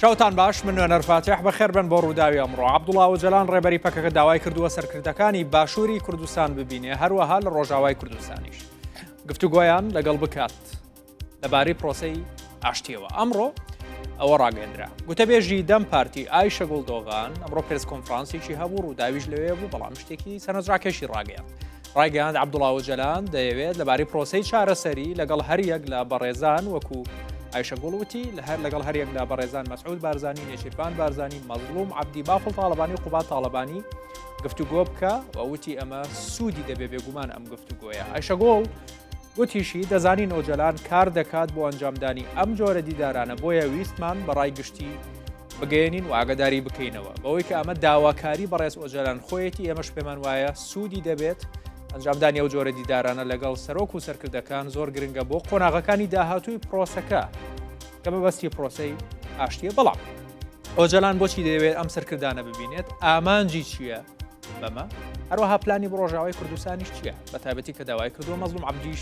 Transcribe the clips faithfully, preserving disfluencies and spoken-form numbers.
شەوتان باش، من نوێنەر فاتیح، بەخێر بن بۆ ڕووداوی ئەمڕۆ. عەبدوڵا ئۆجەلان ڕێبەری پەکەکە داوای کردووە سەرکردەکانی باشووری کوردستان ببینێ، هەروەها لە ڕۆژاوای کوردستانیش. گفتوگۆیان لەگەڵ بکات لەبارەی پرۆسەی ئاشتیەوە. ئەمڕۆ ئەوە ڕاگەندرا. گوتەبێژی دەم پارتی ئایشەگوڵ دۆغان ئەمڕۆ پرێس کۆنفرانسێکی هەبوو، ڕووداویش لەوێ بوو، بەڵام شتێکی سەرنجڕاکێشی ڕاگەیاند. ڕایگەیاند عەبدوڵا ئۆجەلان دەیەوێت لەبارەی پرۆسەی چارەسەری لەگەڵ هەریەک لە بەڕێزان، وەکو ئایشەگوڵ وتی، لە هەر، لەگەڵ هەریەک لە بەڕێزان مەسعود بارزانی، نێچیرڤان بارزانی، مەزڵوم عەبدی، بافڵ تاڵەبانی و قوباد تاڵەبانی گفتوگۆ بکە و وتی ئەمە سوودی دەبێ بێگومان ئەم گفتوگۆیە. ئایشەگوڵ گوتیشی، دەزانین ئۆجەلان کار دەکات بۆ ئەنجامدانی ئەم جۆرە دیدارانە، بۆیە ویستمان بەڕای گشتی بگەیەنین و ئاگاداری بکەینەوە بەوەی کە ئەمە داواکاری بەڕێز ئۆجەلان خۆیەتی، ئێمەش پێمان وایە سوودی دەبێت. ئەنجامدانی ئەو جۆرە دیدارانە لەگەڵ سەرۆک و سەرکردەکان زۆر گرنگە بۆ قۆناغەکانی داهاتووی پرۆسەکە، کە مەبەستی پرۆسەی ئاشتیە. بەڵام ئۆجەلان بۆچی دەیەوێت ئەم سەرکردانە ببینێت؟ ئامانجی چییە بەمە؟ هەروەها پلانی بۆ ڕۆژاوای کوردستانیش چییە؟ بە تایبەتی کە داوای کردووە مەزڵوم عەبدیش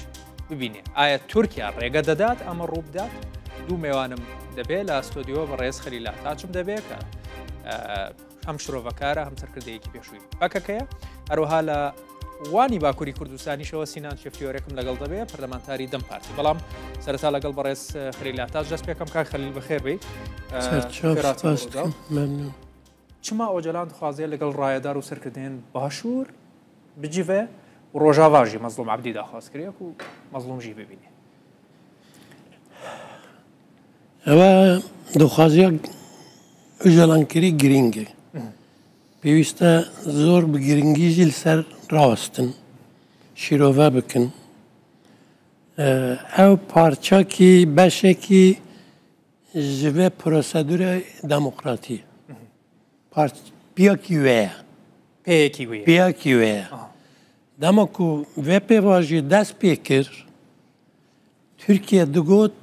ببینێ. ئایا تورکیا ڕێگە دەدات ئەمە ڕوو بدات؟ دوو مێوانم دەبێ لە ستۆدیۆ، بەڕێز خەلیل ئەتاتشم دەبێ کە، ئە، هەم شرۆڤەکارە، هەم سەرکردەیەکی پێشووی پەکەکەیە. هەروەها لە وانی باکووری کوردستانیشەوە سینان چێفتیۆرێکم لەگەڵ دەبێ، پەرلەمانتاری دەم پارتی. بەڵام سەرەتا لەگەڵ بەڕێز خەلیل ئەتاتش دەست پێکەم. کاک خەلیل، بەخێر بێی. ئە، سەرچاو خێراتان سپاس بۆ دەکەم. مەمنون. چما ئۆجەلان دخوازێ لەگەڵ ڕایەدار و سەرکردەیان باشوور بجیڤێ و ڕۆژاڤا ژی مەزڵوم عەبدی داخواز کریە و مەزڵوم ژی ببینێ؟ ئەوە دخوازیە ئۆجەلان کری گرینگە. مم. پێویستە زۆر بە گرنگی ژی لەسەر ڕاستن، شیرۆڤە بکن. ئە، ئەو پارچاکی، بەشێکی ji vê prosedûrê demokratî. Part-, piyakî wê ye. Piyakî wê ye. Piyakî wê ye. Aha. Dema ku vê pêvajoyê dest pê kir, Tirkiye digot,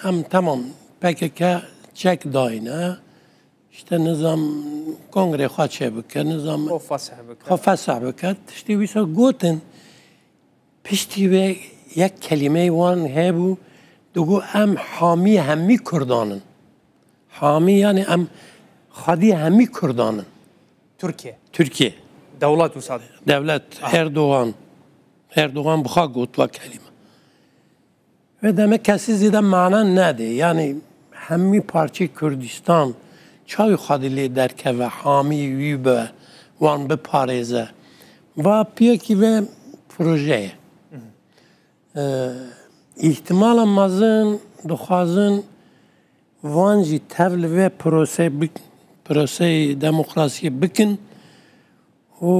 em temam P K K çek dayne, işte nizam kongrê xwe çêbike, nizam Xwe fesih bike. Xwe fesih bike. Tiştê wisa gotin, Piştî wê yek kelîmeyê wan hebû, digot, "Em hamî hemî Kurdan in." Hamî, yani em xwedî hemî Kurdan in. Tirkiye. Tirkiye. Dewlet wisa. Dewlet, ah. Erdogan. Erdogan bi xwe got ve kelîme. Wê demê kesî zêde mana nedê. Yanî hemî parçeyê Kurdistan çawa xwedî lê derkeve, hamî wî be, wan biparêze. Va piyekî vê projeyê. Ee, îhtimala mezin dixwazin van jî tev li vê proseyê bik-, proseyê demokrasiyê bikin û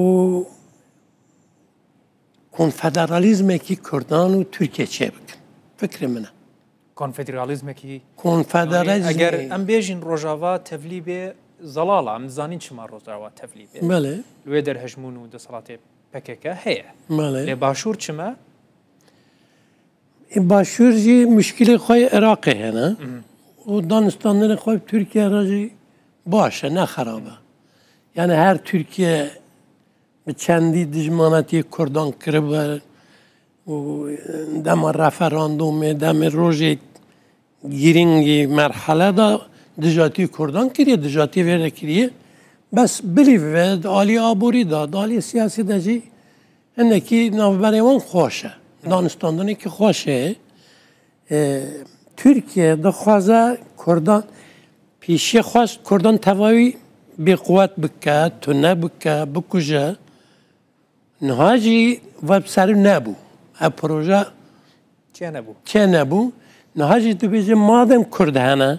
konfederalizmekî Kurdan û Tirkiye çêbikin. Fikrê min e. Konfederalizmekî Konfederalizmê. Yanî, eger em bêjin Rojava tevlî bê, zelal e. Em dizanin çima Rojava tevlî bê. Belê. Li wê der hejmûn û desthilatê P K K heye. Belê. Lê Başûr çima? Ê, Başûr jî muşkilê xwe yê Iraqê hene. Mhm. Û danûstandinê xwe Tirkiye re jî baş e, ne xerab e. Yani her Tirkiye bi çendî dijmanetiyê Kurdan kiribe û dema referandumê, demê rojê girîngî merhele de dijatî Kurdan kiriye, dijatî vê re kiriye. Bes bilî ve di alî aborî de, di alî siyasî de jî hinekî navberê wan xweş e. Danûstandinekî xweş e. E, Tirkiye dixwaze Kurdan, pêşiya xwe Kurdan tevayî bêquwet bike, tune bike, bikuje. Niha jî ve bi serî nebû. Ev proje çê nebû. Çê nebû. Niha jî dibêje, madem Kurd hene,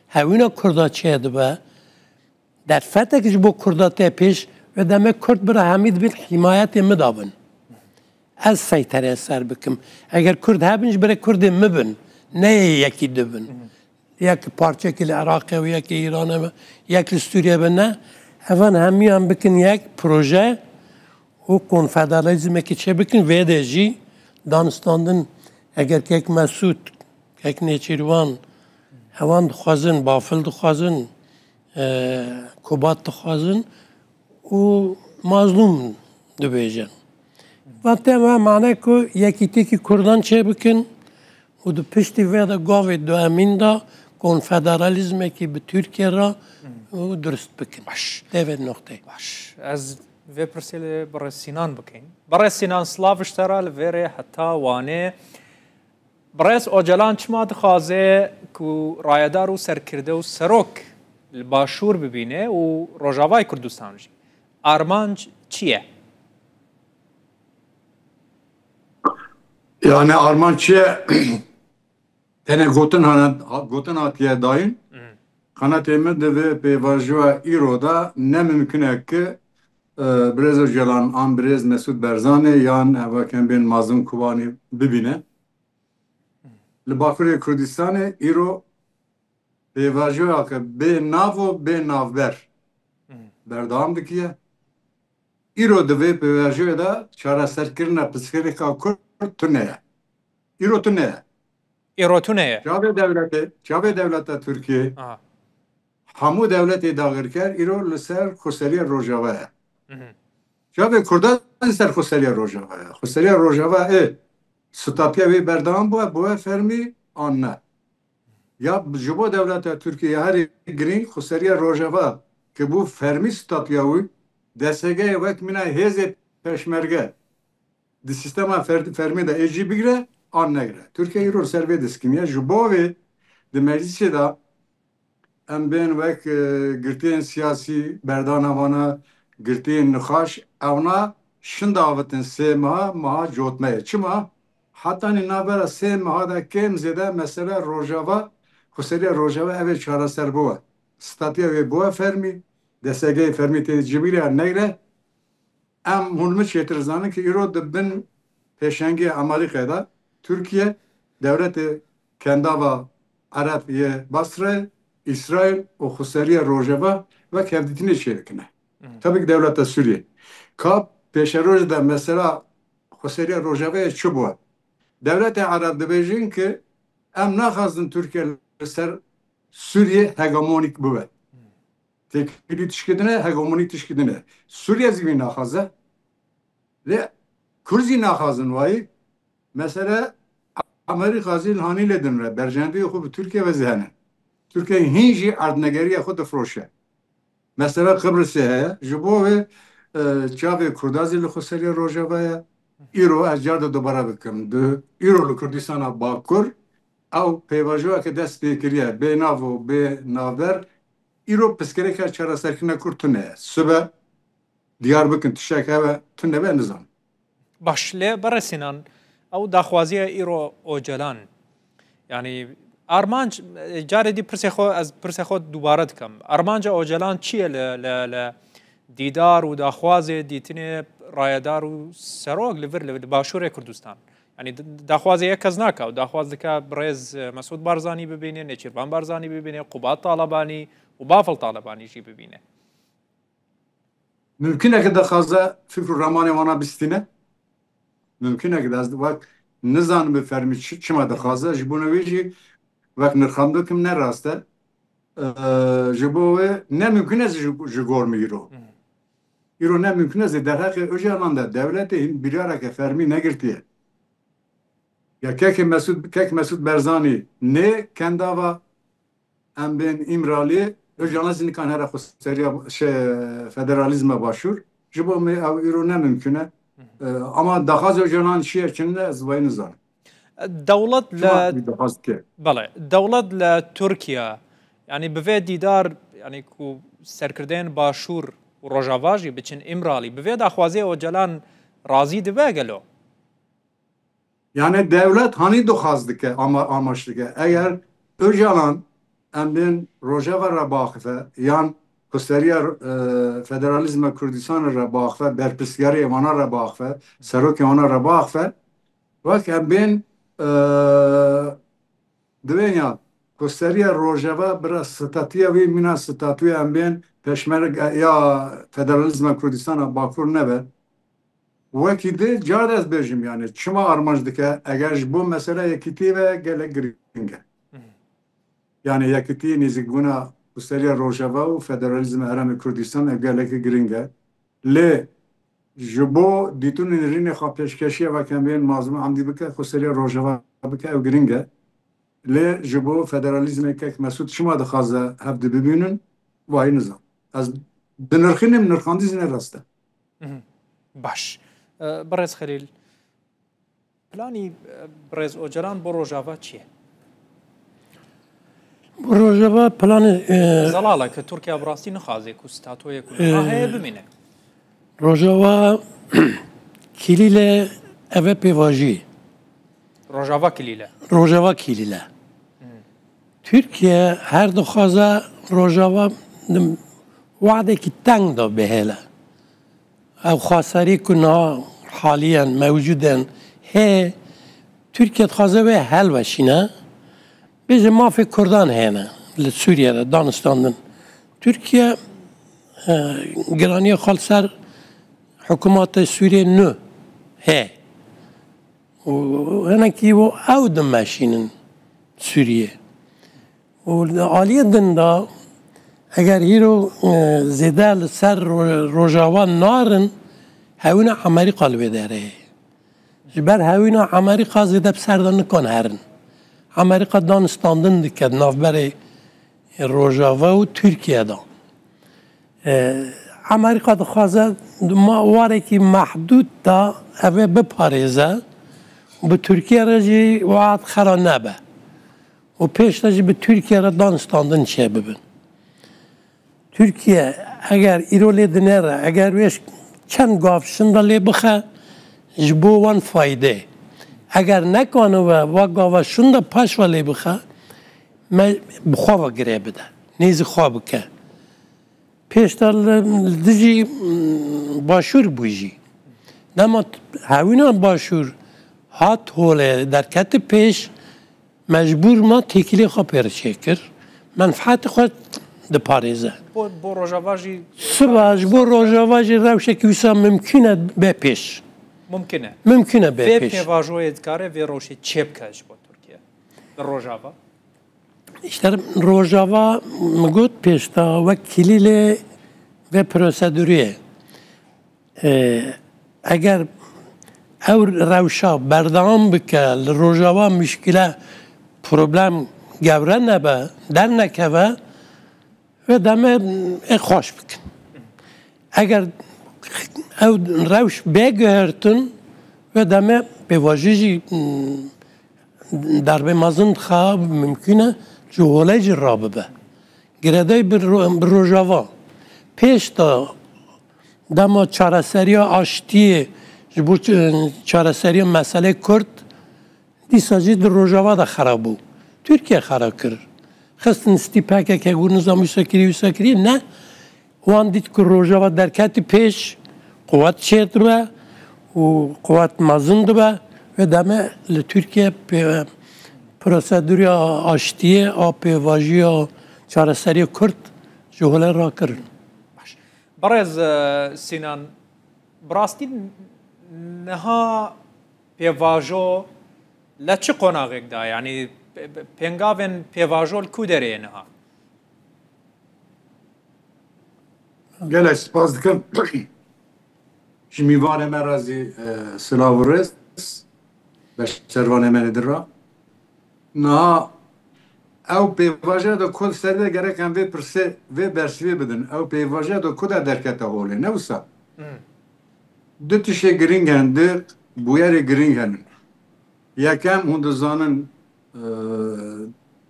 hewîna Kurda çê dibe, derfetek ji bo Kurda tê pêş, wê demê Kurd bira hemî dibin himayetê min de bin. Ez seyterê ser bikim. Eger Kurd hebin, ji bira Kurdê min bin. Ne yê yekî dibin. Yek parçekî li Iraqê û yekî Îranê be, yek li Sûriyê be, ne. Evan hemiyan bikin yek proje û konfederalizmekî çê bikin. Vê de jî danûstandin, eger kek Mesûd, kek Nêçîrvan, evan dixwazin, Bafil dixwazin, e, Kubat dixwazin û Mazlûm dibêjin. Vate me mane ku yekîtîkî Kurdan çê bikin û di piştî vê de gavê duemîn de konfederalizmekî bi Tirkiye re û durust bikin. Baş. Tê vê noqteyê. Baş. Ez vê pirsê li Birêz Sînan bikeyin. Birêz Sînan, silav ji te re, li vêrê heta Wanê. Birêz Ocalan çima dixwaze ku rayedar û serkirde û serok li Başûr bibîne û Rojavayê Kurdistan jî? Armanc çi ye? Yani armanc çi ye? Tenê gotin hana, gotin hatiye dayîn. Qenatê min di vê pêvajoya îro de ne mimkun e ki, e, birêz Ocalan an birêz Mesûd Barzanî yan, e, wek em bên Mazlûm Kobanî bibîne. Li Bakurê Kurdistanê îro pêvajoyeke bê nav û bê navber berdewam dikiye. Îro di vê pêvajoyê de çareserkirina pirsgirêka Kurd tune ye. Îro tune ye. Îro tune ye. Çavê dewletê, çavê dewleta Tirkiyê, Aha. hemû dewletê dagirker îro li ser xweseriya Rojava ye. Mhm. Çavê Kurda li ser xweseriya Rojava ye. Xweseriya Rojava ê statûya wê berdewam bûye, bûye fermî an ne? Ya ji bo dewleta Tirkiyê ya herî girîng xweseriya Rojava ki bû fermî statûya wî, D S G'yê wek mîna hêzê peşmerge di sîstema fer-, fermî de ê cî bigire an negire. Tirkiye îro li ser vê diskiniye. Ji bo vê di meclîsê de em bên wek, e, girtiyên siyasî, berdana vana girtiyên nixaş, ewna şinda avitin sê meha, meha cotme ye. Çima? Hetanî navbera sê meha de kêm zêde mesele Rojava, xweseriya Rojava ev ê çareser bibe. Statûya wê bibe fermî, D S G'yê fermî tê cî bigire an negire. Em hûn min çêtir zanin ki îro di bin pêşengiyê Amerîkayê de Tirkiye dewletê kendava Ereb yê Basrayê, Îsraîl û xweseriya Rojava wek hevdîtinê çêdikine. Mhm. Tabii ki dewleta Sûriyê. Ka pêşerojê de mesela xweseriya Rojavayê çi bû? Dewletê Ereb dibêjin ki em naxwazin Tirkiye li ser Sûriyê hegemonîk bibe. Têkilî tişkî din e, hegemonîk tişkî din e. Sûriye zî vî naxwaze. Lê Kurd zî naxwazin wayî. Mesele Amerîka zî li hanî lê din re, berjendiyê xwe bi Tirkiye ve zî hene. Tirkiye hîn jî erdnegeriya xwe difiroşe. Mesela Qibrisê heye. Ji bo wê, e, çavê Kurda zî li xweseriya Rojava ye. Îro ez car de dubare bikim. Di, îro li Kurdistana Bakur ew pêvajoyeke dest pê kiriye. Bê nav û bê navber. Îro pirsgirêka çareserkirina Kurd tune ye. Sibe diyar bikin, tiştek hebe tune be, nizanim. Baş, lê Birêz Sînan, ew daxwaziya îro Ocalan, yanî armanc, carê dî pirsê xwe, ez pirsê xwe dubare dikim. Armanca Ocalan çi ye li, li, li dîdar û daxwazê dîtinê rayedar û serok li vir li, li Başûrê Kurdistan? Yanî d-, daxwazê yek kes nake, ew daxwaz dike birêz, e, Mesûd Barzanî bibîne, Nêçîrvan Barzanî bibîne, Qubat Talebanî û Bafil Talebanî jî bibîne. Mimkun e ki dixwaze fikr û ramanê wana bistîne. Mimkun e ki ez wek nizanim bi fermî çi-, çima dixwaze. Ji bona wê jî wek nirxandin kim ne rast e. Ee, ji bo wê ne mimkun e ji, ji gor min îro. Hı. Îro ne mimkun e, zê derheqê Ocalan de dewletê hîn biryareke fermî negirtiye. Ya kekê Mesûd, kek Mesûd Barzanî nê kendava em bên Îmraliyê, Ocalan zî nikan here xweseriya, şey, federalîzma Başûr. Ji bo me ew îro ne mimkun e. Hı hı. E, ama daxwazê Ocalan çi ye, çi ne, ez vay nizanim. Dewlet Çima li, wî daxwaz dike? Belê, dewlet li Tirkiye, yanî bi vê dîdar, yanî ku serkirdeyên Başûr û Rojava jî biçin Îmralî, bi vê daxwazê Ocalan razî dibe gelo? Yani dewlet hanî daxwaz dike, ama, amaç dike. Eger Ocalan em bên Rojava re biaxife, yan xweseriya, e, federalîzma Kurdistan re biaxife, berpirsiyarê wana re biaxife, serokê wana re biaxife, wek em bên, e, divên ya xweseriya Rojava bira statûya wî mîna statûya em bên peşmerge ya federalîzma Kurdistana Bakur nebe. Wekî di car ez bêjim, yani çima armanc dike, eger ji bo mesela yekîtiyê ve gelek giring e. Hı hı. Yani yekîtiyê nêzîkbûna xweseriya Rojava û federalîzma Herêmê Kurdistan ev gelekî giring e. Lê ji bo dîtûnên rînê xwe pêşkêşiya wek em bên Mazlûm Hamdî bike, xweseriya Rojava bike, ew giring e. Lê ji bo federalîzmê kek Mesûd çima dixwaze hev di bibînin, wayî nizam. Ez dinirxînim, nirxandî zî ne rast e. Baş. Birêz Xelîl, planî birêz Ocalan bo Rojava çi ye? Bo Rojava planê... Zelal e ku Tirkiye bi rastî nixwaze ku statutoyê ku niha heye bimîne. Rojava kilîle, ev e pêvajoyê. Rojava kilîle. Rojava kilîle. Tirkiye her dixwaze Rojava wadekî teng de bihêle. Ev xweserî ku niha haliyen mewcûd in hê, Tirkiye dixwaze wê helweşîne. Bêje mafê Kurdan hene li Sûriye de danistandin. Tirkiye e, giraniya xwe li ser hikûmetê Sûriyê nû hê. Û hinekî ew dimeşînin Sûriyê. Û li aliyê din de eger hîro e, zêde li ser Rojava narin, hewîna Amerîka li wê derê. Ji ber hewîna Amerîka zêde bi ser de nikan herin. Amerîka danistandin dike di navberê Rojava û Tirkiye de. E, Amerîka dixwaze di ma warekî mehdûd de ev ê biparêze û bi Tirkiye re jî wiha xera nebe û pêş de jî bi Tirkiye re danistandin çêbibin. Tirkiye eger îro lê dinêre, eger wê çend gav şinda lê bixe, ji bo wan fayde. Eger nekanibe va gava şinda paş ve lê bixe, me bi xwe ve girê bide. Nêzî xwe bike. Pêşta li, li dijî, mm, Başûr bû jî. Dema hewîna Başûr hat holê, derketi pêş, mecbûr ma têkilê xwe pê re çêkir. Menfaetê xwe diparêze. Bo, bo Rojava jî... Siba ji bo Rojava jî rewşekî wisa mimkûn e bê pêş. Mimkûn e. Mimkûn e bê Vê pêş. Pêvajoyê dikare vê rewşê çêbike ji bo Tirkiye. Li Rojava. Îşte Rojava min got pêşta wek kilîlê vê prosedûrê ye. Ee, eger ew rewşa berdewam bike, li Rojava muşkile, problem gewre nebe, dernekeve, wê demê ê xweş bikin. Eger ew rewş bê guhertin, wê demê pêvajoyê jî, mm, derbê mezin dixe, mimkûn e ji holê jî rabibe. Girêdayî bi ro-, bi Rojava. Pêşta dema çareseriya aştiyê ji bo ç-, çareseriya meselê Kurd, dîsa jî di Rojava de xera bû. Tirkiye xera kir. Xistin stî P K K, got nizam wisa kirî, wisa kirî. Ne. Wan dît ku Rojava derketî pêş, quwet çêdibe û quwet mezin dibe. Wê demê li Tirkiye pê-, prosedûrê aştiyê a pêvajoya çareseriya Kurd ji holê rakirin. Birêz, e, Sînan, bi rastî niha pêvajo li çi qonaxek de? Yanî pe-, pe-, pêngavên pêvajo li ku derê ye niha? Gelek spas dikim. Ji mîvanê me re zî, e, silav û rêz. Beşervanê me li din re. Niha ew pêvajoya de ku li ser de gerek em vê pirsê, vê bersivê bidin. Ew pêvajoya de ku de derkete holê, ne wisa? Du tiştê girîng hene, du bûyerê girîng hene. Yekem, hûn dizanin, e,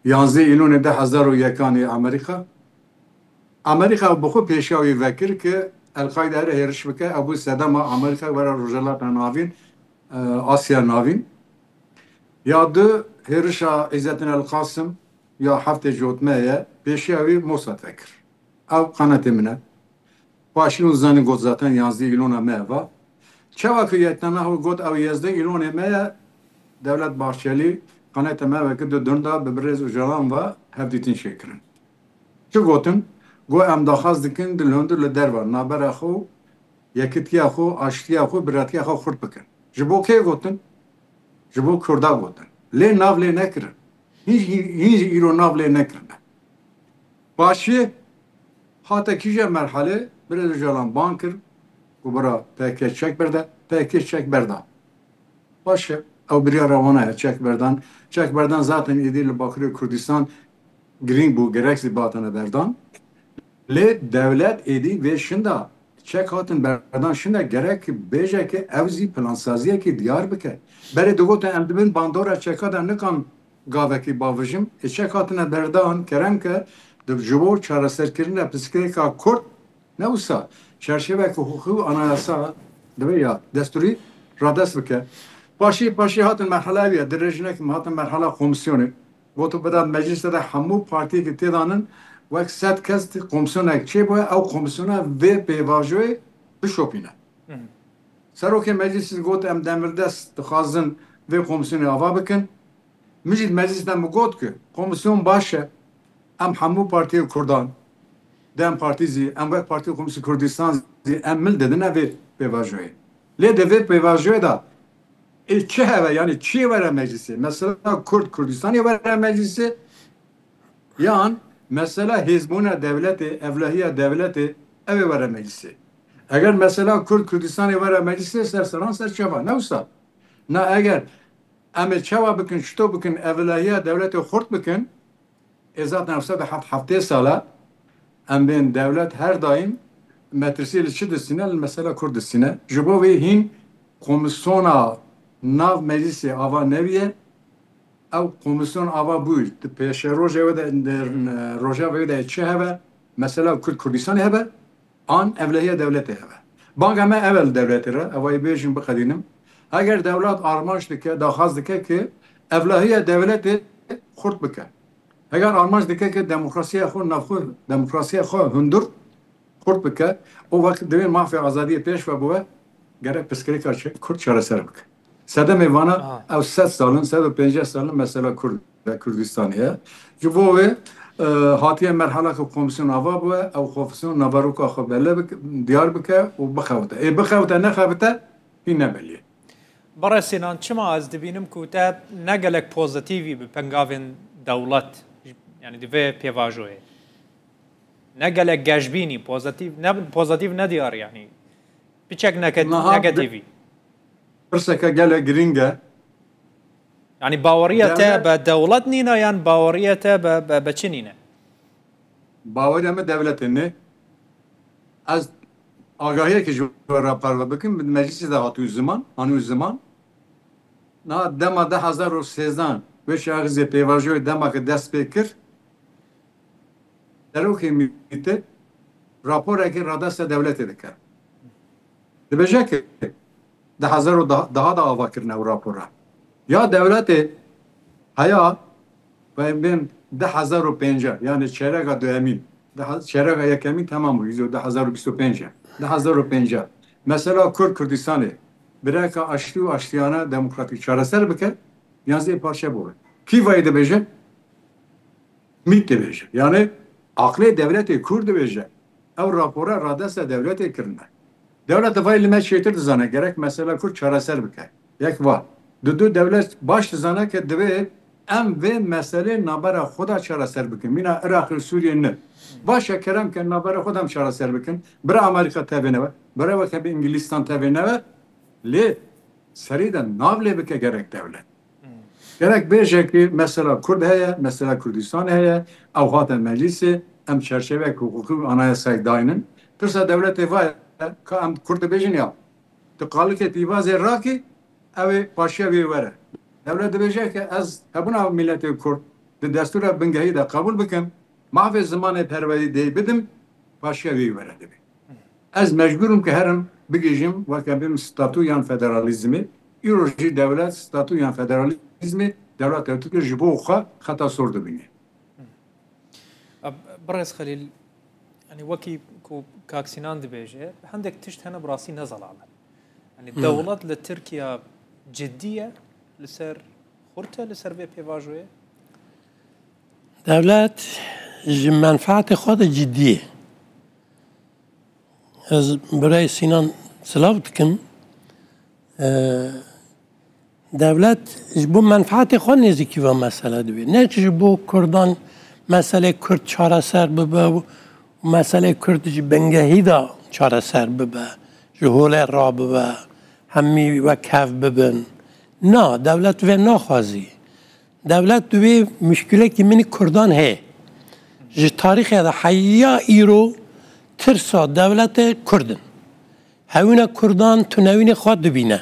yanzdeh Îlonê du hezar û yekan ê Amerîka. Amerîka bi xwe pêşiya wî vekir ki El-Qaîde here hêriş bike, ew bû sedema Amerîka were Rojhilata Navîn, e, Asya Navîn. Ya du, hêrişa Îzzettin El-Qasim ya heftê ji hotme ye, pêşiya wî Mossad vekir. Ew qanetê min e. Paşî hûn zanîn got zaten yanzdeh Îlona me va. Çawa ku Netanyahu got ew yazdeh Îlonê me ye, Devlet Bahçeli qanetê me vekir du dunda bi birêz Ocalan va hevdîtin çêkirin. Çi gotin? Got em daxwaz dikin di hundir li derve navbera xwe, yekitiya xwe, aştiya xwe, biratiya xwe xurt bikin. Ji bo kê gotin? Ji bo Kurda gotin. Lê nav lê nekirin. Hîn jî, hîn jî îro nav lê nekirine. Paşê hate kîje merhelê, birêz Ocalan bang kir, ku bira P K K çek berde, P K K çek berda. Baş e. Ew biryara wana ye, çek berdan. Çek berdan zaten êdî li Bakurê Kurdistan girîng bû, gerek zî bihatine berdan. Lê dewlet êdî vê şinda çek hatin berdan şinda gerek bêje ke ew zî plansaziyekê diyar bike. Berê digotin em di bin bandora çeka de nikan gavekî bavijim. Ê çek hatine berdan kerem ke di ji bo çareserkirina pirsgirêka Kurd ne wisa çerçeveke huquqî û anayasa divê ya destûrî radest bike. Paşî paşî hatin merhala wî ye, dirêj nekim hatin merhala komîsyonê. Gotu bida meclise de hemû partiyekî têdanin, wek sed kes tê komisyonek çêbûye, ew komisyona vê pêvajoyê bişopîne. Serokê meclisî got, em demirdest dixwazin vê komisyonê ava bikin. Min jî di meclis de min got ku komisyon baş e, em hemû partiyên Kurdan, DEM Partî zî, em wek Partî Komîsyon Kurdistan zî, em mil didine vê pêvajoyê. Lê di vê pêvajoyê de ê çi heve, yanî çi yê were meclisê? Mesela Kurd Kurdistanê were meclisê, yan mesela hêzbûna dewletê, evlahiya dewletê, ew ê were meclisê? Eger mesela Kurd Kurdistanê were meclisê, ser seran ser çava. Ne wisa? Na eger em ê çawa bikin, çito bikin, evlahiya dewletê xurt bikin, ê zaten ev sed û heft heftê sala em bên dewlet her daîm metirsî li çi distîne, li mesela Kurd distîne. Ji bo vê hîn komisyona nav meclisê ava nebiye. Ew komisyon ava bû, di pêşerojê wê de, di, e, rojevê wê de çi hebe, mesela Kurd Kurdistanê hebe, an evlehiya dewletê hebe. Banga me ev e li dewletê re, ev ê bêjin biqedînim. Heger dewlet armanc dike, daxwaz dike ki evlehiya dewletê xurt bike. Heger armanc dike ki demokrasiya xwe, navxwe, demokrasiya xwe hundir xurt bike, û wek divê mafê azadiyê pêş ve biwe, gerek pirsgirêka çi-, Kurd çareser bike. Sedemê vana, aha, ew sed sal in, sed û pêncî sal in mesela Kurd e, Kurdistanê ye. Ji bo wê, e, hatiye merhala ku komisyon ava bûye, ew komisyon naveroka xwe belê bike, diyar bike û bixewite. Ê bixewite, nexewite, hîn ne belî ye. Birêz Sînan, çima ez dibînim ku te ne gelek pozitîvî bi pengavên dewlet, yanî di vê pêvajoyê? Ne gelek geşbînî, pozitîv, ne, pozitîv nediyar, yanî piçek neke-, niha negativî. Pirseke gelek girîng e. Yanî baweriya te be dewlet nîne yan baweriya te be, be, be çi nîne? Baweriya me dewletê ne. Ez agahiyekê ji we re parve bikim, bi meclisê de hatû ziman, anû ziman. Na dema du hezar û sêzdeh, wê çaxizê pêvajoyê dema ke dest pê kir, Serokê Mîtê raporekê radesta dewletê dike. Dibêje ki du hezar û deh de ava kirine ew rapora. Ya dewletê heya bên du hezar û pêncî, yani çeyreka duyemîn, du he-, çeyreka yekemîn temam bû, du hezar û bîst û pênc e. Du hezar û pênc e. Mesela Kurd Kurdistanê bireka aştî û aştiyane demokratîk çareser bike, yan zî parçe bû. Kî vayê dibêje? Mît dibêje. Yani aqlê dewletê Kurd dibêje. Ew rapora radesta dewletê kirine. Dewlet vay li me çêtir dizane, gerek mesela Kurd çareser bike. Yek va. Dudu dewlet baş dizane ke divê em vê meselê nabera xwe de çareser bikin. Mîna Iraq û Sûriyê ne. Baş e, kerem ke nabera xwe de em çareser bikin. Bira Amerîka tevê neve. Bira weke bi Îngilîstan tevê neve. Lê serî de nav lê bike gerek dewlet. Gerek bêje ki mesela Kurd heye, mesela Kurdistan heye, ew hate meclisê, em çerçeveyek huquqî û anayasayê daynin. Tirsa dewletê va ye, ka em Kurd dibêjin ya, tu qalikê pîvazê rakî, ew ê paşiya wê were. Dewlet dibêje ki ez hebûna miletê Kurd di destûra bingehî de qebûl bikim, mafê zimanê perwerî dê bidim, paşiya wê were dibê. Ez mecbûr im ke herim bigihîjim weke bim statû yan federalîzmê. Îro jî dewlet statû yan federalîzmê dewleta Tirkiyê ji bo xwe xeta sor dibîne. Birêz Xelîl, yanî wekî ku kak Sînan dibêje, hindek tişt hene bi rastî ne zelal in. Yanî Hmm. dewlet li Tirkiye cidî ye, li ser xurt e, li ser vê pêvajoyê? Dewlet ji menfaetê xwe de cidî ye. Ez birayê Sînan silav dikim. Ee, dewlet ji bo menfaetê xwe nêzîkî ve mesele dibê. Ne ji bo Kurdan meselê Kurd çareser bibe û meselê Kurd ji bingehî de çareser bibe, ji holê rabibe, hemî wek hev bibin. Na, dewlet vê naxwazî. Dewlet divê muşkilekî min Kurdan heye. Ji tarîxê de heya îro tirsa dewletê Kurd in. Hewîna Kurdan tunewînê xwe dibîne.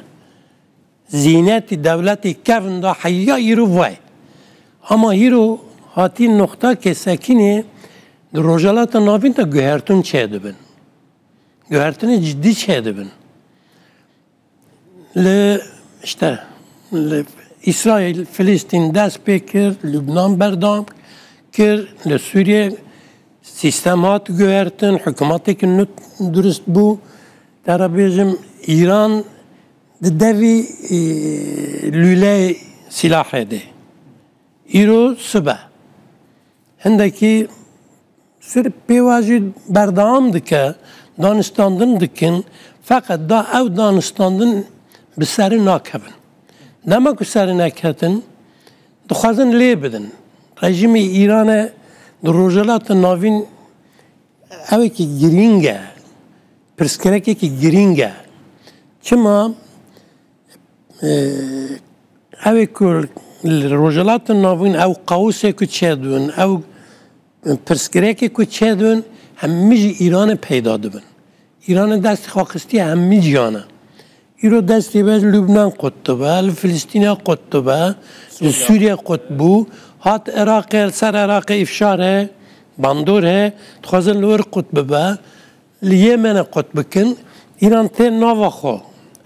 Zînetî dewletê kevin de heya îro vay. Ama îro hatî noxtakê sekînê di Rojhilata Navîn de guhertin çêdibin. Guhertinê cidî çêdibin. Li, işte, li Îsraîl, Filistîn dest pê kir, Lubnan berdam kir, li Sûriye sîstem hat guhertin, hikûmeteke nû durust bû. Te re bêjim, Îran di devî, e, lûleyê sîlahê de. Îro sibe. Hindekî sir pêwajî berdewam dike, danûstandin dikin, feqet da ew danûstandin bi serî nakevin. Dema ku serî neketin, dixwazin lê bidin. Rejîmê Îranê di Rojhilata Navîn ewekî girîng e, pirsgirêkekî girîng e. Çima? Ew ê ku li Rojhilata Navîn ew kaosê ku çêdibin, ew pirsgirêkê ku çêdibin, hemî ji Îranê peyda dibin. Îranê destê xwe xistiye hemî cîhana. Îro destê be li Lubnan qut dibe, li Filistînê qut dibe, li Sûriye qut bû, hat Iraqê, li ser Iraqê îfşar he, bandor he, dixwazin li wir qut bibe. Li Yemene qut bikin, Îran tê nava xwe.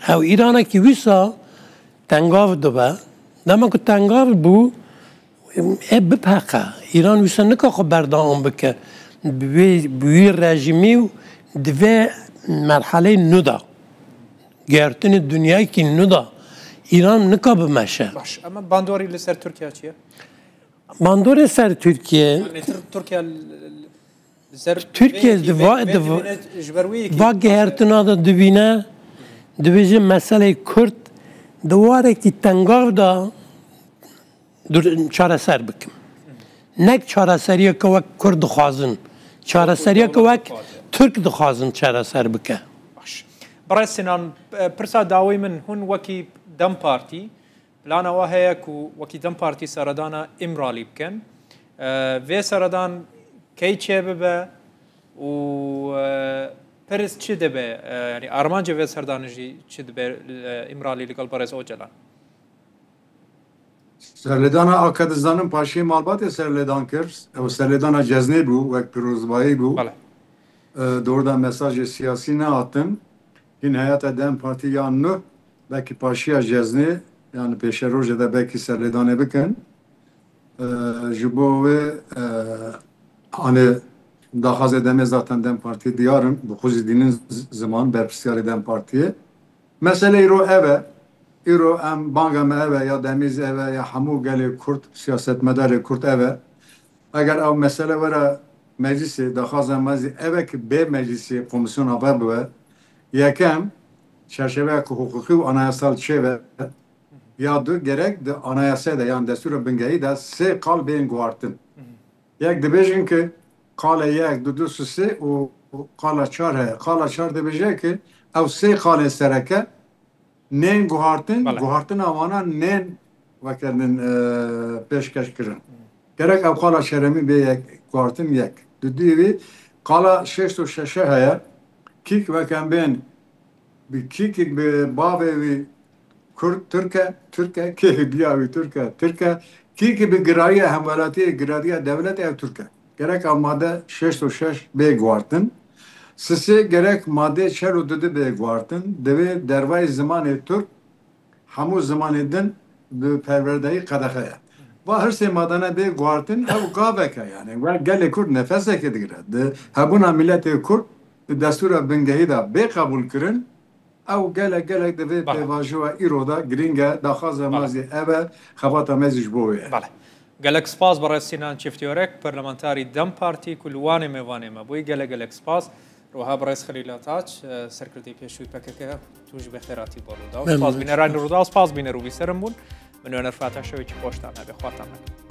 Ew Îranekî wisa tengav dibe. Dema ku tengav bû, e, bipeqe. Îran wisa nika xwe berdewam bike. Bi wê, bi wî rejîmî û di vê merheleyê nû de. Guhertinê dinyayekî nû de. Îran nika bimeşe. Baş, ama bandorî li ser Tirkiye çi ye? Bandorê ser Tirkiye. Yani Tir-, Tirkiye l-, l-, li ser Tirkiye vê yekî, di va-, vê, vê di va-, dibîne ji ber wê yekî va guhertina de dibîne, dibêje meseleyê Kurd di warekî tengav de dur-, çareser bikim. Nek çareseriyeke wek Kurd dixwazin, çareseriyeke wek Tirk dixwazin çareser bike. Baş. Birêz Sinan, e, pirsa dawî min, hûn wekî DEM Partî, plana we heye ku wekî DEM Partî seredana Îmralî bikin. E, vê seredan key çêbibe û, e, pirs çi dibe? E, yanî armancê vê serdanê jî çi dibe, e, Îmralî li gel Birêz Ocalan? Serlêdana a ke dizanim paşê malbatê serlêdan kir. Ew serlêdana ceznê bû, wek pîrozbayî bû. Bele. E, doğrudan mesajê siyasî nehatin. Hîn heyeta DEM Partî ya nû, belkî paşiya ceznê, yani pêşerojê de belkî serlêdanê bikin. E, ji bo wê, e, hani daxwazê demê zaten DEM Partî diyar in, bi xwe jî dînin z-, ziman berpirsiyarê DEM Partiyê. Mesele îro ev e. Îro em banga me ev e, ya demîz ev e, ya hemû gelê Kurd, siyasetmedarê Kurd ev e. Eger ew mesele were meclisê, daxwaza me zî ev e ki bê meclisê komisyona ve bibe. Yekem, çerçeveyek huquqî û anayasal çêbe. Ya du gerek di anayasê de, yan destûra bingehî de sê qal bên guhartin. Yek dibêjin ki qala yek, du, du, sê, sê û qala çar heye. Qala çar dibêje ki ew sê qalên sereke nên guhartin, Bele. guhartina wana nên vekirin, e, pêşkeş kirin. Gerek ew qala çeremî bê yek guhartin yek. Dudiyê wî qala şêst û şeş heye. Kîk vekem bên bi kîkîk bi bavê wî Kurd Tirk e, Tirk e, kê biya wî Tirk e, Tirk e. Kîkî bi girayî hemwelatiyê giradiye dewlet ew Tirk e. Gerek ew made şêst û şeş bê guhartin. Sisê gerek madê çel û dudî bê guhartin. Divê dervayî zimanê Tirk hemû zimanê din bi perwerdeyî qedexe ye. Va hirsê madane bê guhartin, ew gavek e yani. Wek gelê Kurd nefeseke digire. Di hebûna miletê Kurd di destûra bingehî de bê qebûl kirin, ew gelek gelek di vê Bele. pêvajoya îro de girîng e, daxwaza Bele. me zî ev e, xebata me zî ji bo wê ye. Bele. Gelek spas birêz Sinan Çiftyorek, parlamentarî DEM Partî ku li Wanê mêvanê me bûyî. Gelek gelek spas. Roha birêz Xelîl Ataç, e, serkirdeyê pêşûyî P K K, tu jî bi xêr hatî bo Rûdaw. Memnun. Spas bînerayên Rûdaw, spas bîner û bîserin bûn. Min Wener Fata şewekî xweştan hebe, xwatan me.